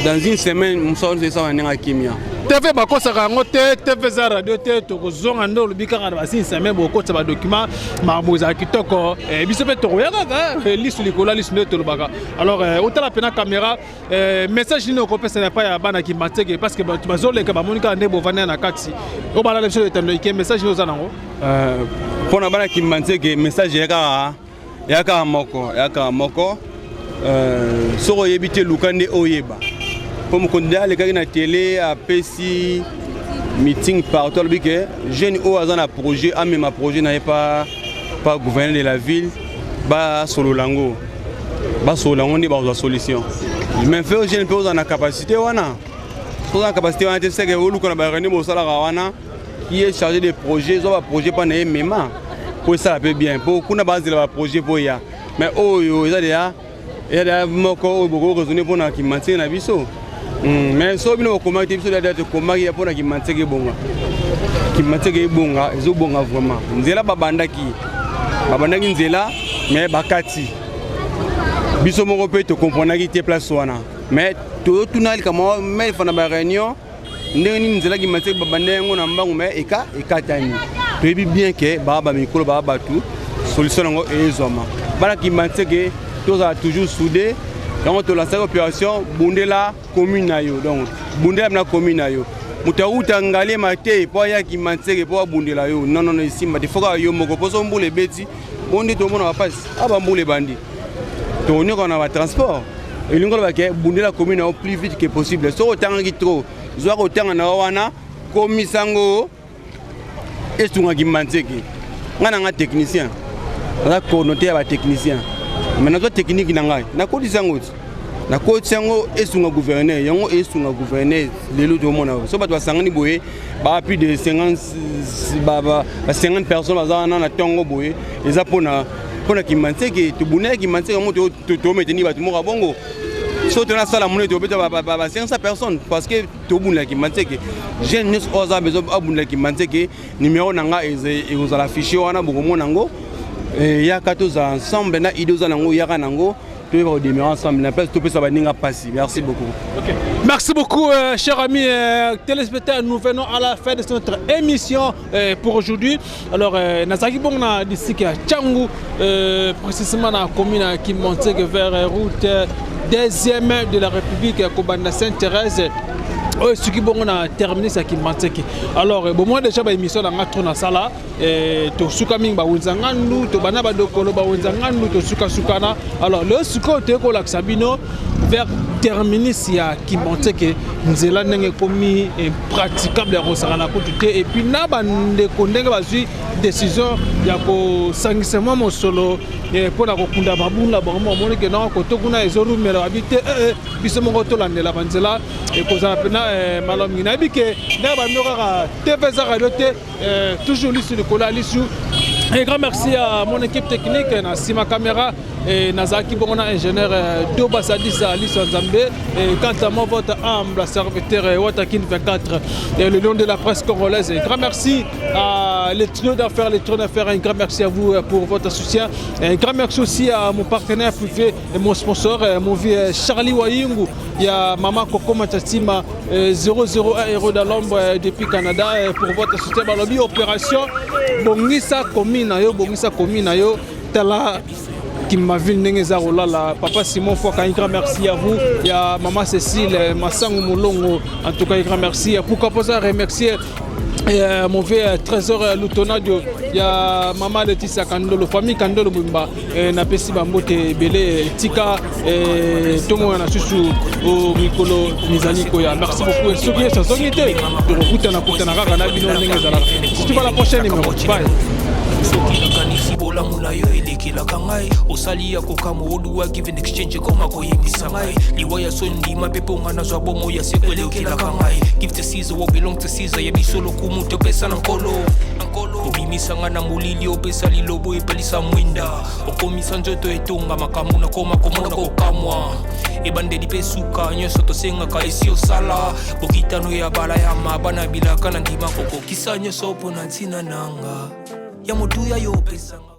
dans une semaine mosala nyonso esala ndenge ya kimia. TV bakosaka yango te, TV eza radio te, tokozonga nde olobi kaka na basinisa me bokotisa badocument makambo ezala kitoko eh, biso mpe tokoya kaka eh, lisu likolo ya lisu nde tolobaka alors eh, otala mpena caméra message nini okopesa na epai ya bana kimbanseke parce que bato bazoleka bamoni kaka nde bovandela na kati oyo balala biso etando ike message nini oza nango mpo na bana kimbanseke message ya kaka ya kaka moko ya kaka moko euh, soki oyebi te luka nde oyeba mpo mokonzi nde alekaki na tele apesi meeting partout alobi ke jeune oyo aza na projet amema projet na ye pa pa gouverneur de la ville basolola yango basolola yango nde bakozwa solution mais mpe jeune mpe ozala na capacité wana soki oza na capacité wana te seke oluka na bareunion bosalaka wana qui est chargé de projet zwa baprojet mpa na ye mema mpo esala mpe bien mpo kuna bazela baprojet mpo ya mais oyo eza deya eza deya moko oyo bokoki raisonne mpo na kimantieke na biso hmm, mais soki bino bokomaki te biso deya tokomaki mpo na kimantieke ebonga kimantieke ebonga ezobonga vraiment nzela babandaki babandaki nzela mais bakati biso moko mpe tokomprenaki te place wana mais totuna likambo mais fana baréunion ndenge nini nzela kimatisaki babanda yango na mbangu me eka ekatani toyebi bien ke baa bamikolo baa bato solution yango ezwama bana kimatiseke tozala toujours soude yango tolansaki opération bundela commune na yo donc bundela na commune na yo moto awuta ngalema te mpo aya kimanseke mpo abundela yo nonono esimba te foka yo moko mpo so mbula ebeti bo nde tomona bapasi aba mbula ebandi tonyoka na batransport elingi koloba ke bundela commune na yo plus vite que possible soki otangaki trop zwa kotanga na yo wana komisa yango esungaki mbanzeke ngai na ngai technicien naza coordonnateur ya batechnicien mais nazwa technique na ngai nakotisa yango ti nakotisa yango esunga gouverneur yango esunga gouverneur lelo tomona so bato basangani boye ba plus de 50 ba, ba, 50 personnes baza wana na ntongo boye eza mpona mpona kimbanseke tobundaki kimbanseke yango tometeni bato moko ya bongo soki tonasala monene tobeta ba 500 personnes parce que tobundela kimbanseke jeune nyonso oyo aza besoin abundela kimbanseke numero na nga ekozala affiche wana bokomona yango eh, yaka tozala ensemble na idée oza nango yaka nango toyeba kodemere ensemble na place topesa baninga mpasi merci beaucoup okay. merci beaucoup euh, chers amis euh, téléspectateurs nous venons à la fin de notre émission euh, pour aujourd'hui alors euh, nazalaki bongo na district ya Tshangu euh, précisément na commune ya Kimbanseke vers euh, route euh, deuxième de la République ya kobanda Sainte-Thérèse oyo esuki bongo na terminus ya Kimbanseke alors euh, bomoi déjà ba émission na nga trop nasala eh, tosuka mingi bawenza ngandu tobanda badokolo bawenza ngandu tosukasukana alors lelo sikoyo toye kolakisa bino vers terminus ya Kimbanseke nzela ndenge ekomi impraticable ya kosakana kutu te epuis na bandeko ndenge bazwi décision ya kosangisa mwa mosolo eh, mpo na kokunda mabunda bango bamoni ke nao koto kuna ezorumela babi te eh, eh, biso moko tolandela banzela ekozala mpena malamu mingi nayebi ke ndenge bamino kaka tv eza radio te toujours lisu likolo ya lisu. Un grand merci à mon équipe technique na sima caméra et nazalaki bongo na ingénieur euh, Doba Sadisa Alice Nzambe et quant à moi votre humble serviteur euh, Watakin 24 et le lion de la presse congolaise. Un grand merci à les trio d'affaires, les trio d'affaires, un grand merci à vous euh, pour votre soutien. Un grand merci aussi à mon partenaire privé et mon sponsor, mon vieux Charlie Wayungu. Il y a Maman Coco Matatima 001 héros dans l'ombre depuis Canada pour votre soutien. Balobi opération Bongisa commune na yo, Bongisa commune na yo. Tala Kimbaville ndenge eza kolala papa Simon Fwaka un grand merci à vous ya maman Cécile Masango Molongo en tout cas un grand merci pourquoi pas ça remercier euh, mon vieux Trésor Lutonadio ya maman Laetitia Kandolo famille Kandolo Mumba eh, napesi bambote ebele eh, tika eh, tomona susu o mikolo mizali koya merci beaucoup soki yesu azongi te tokokutana kutana kaka na bino ndenge ezalaka si tu vas la prochaine numéro bye soki nakanisi bolamu na yo eleki eleokelaka ngai. Osali ya kokamwa, oduwa give and exchange ekoma koyembisa ngai. Liwa ya soni ndima mpe mpo nga nazwa bomoi ya seko eleokelaka ngai. Give to Caesar what belong to Caesar, ya biso lokumu topesa na Nkolo. Obimisa nga na molili, opesa lilobo epelisa mwinda, okomisa nzoto etonga makambo nakoma komona kokamwa. Ebandeli mpe suka, nyonso tosengaka esi osala. Bokitano ya bala ya maba na bilaka na ndima kokokisa nyonso mpo na ntina nanga ya motuya yo opesanga.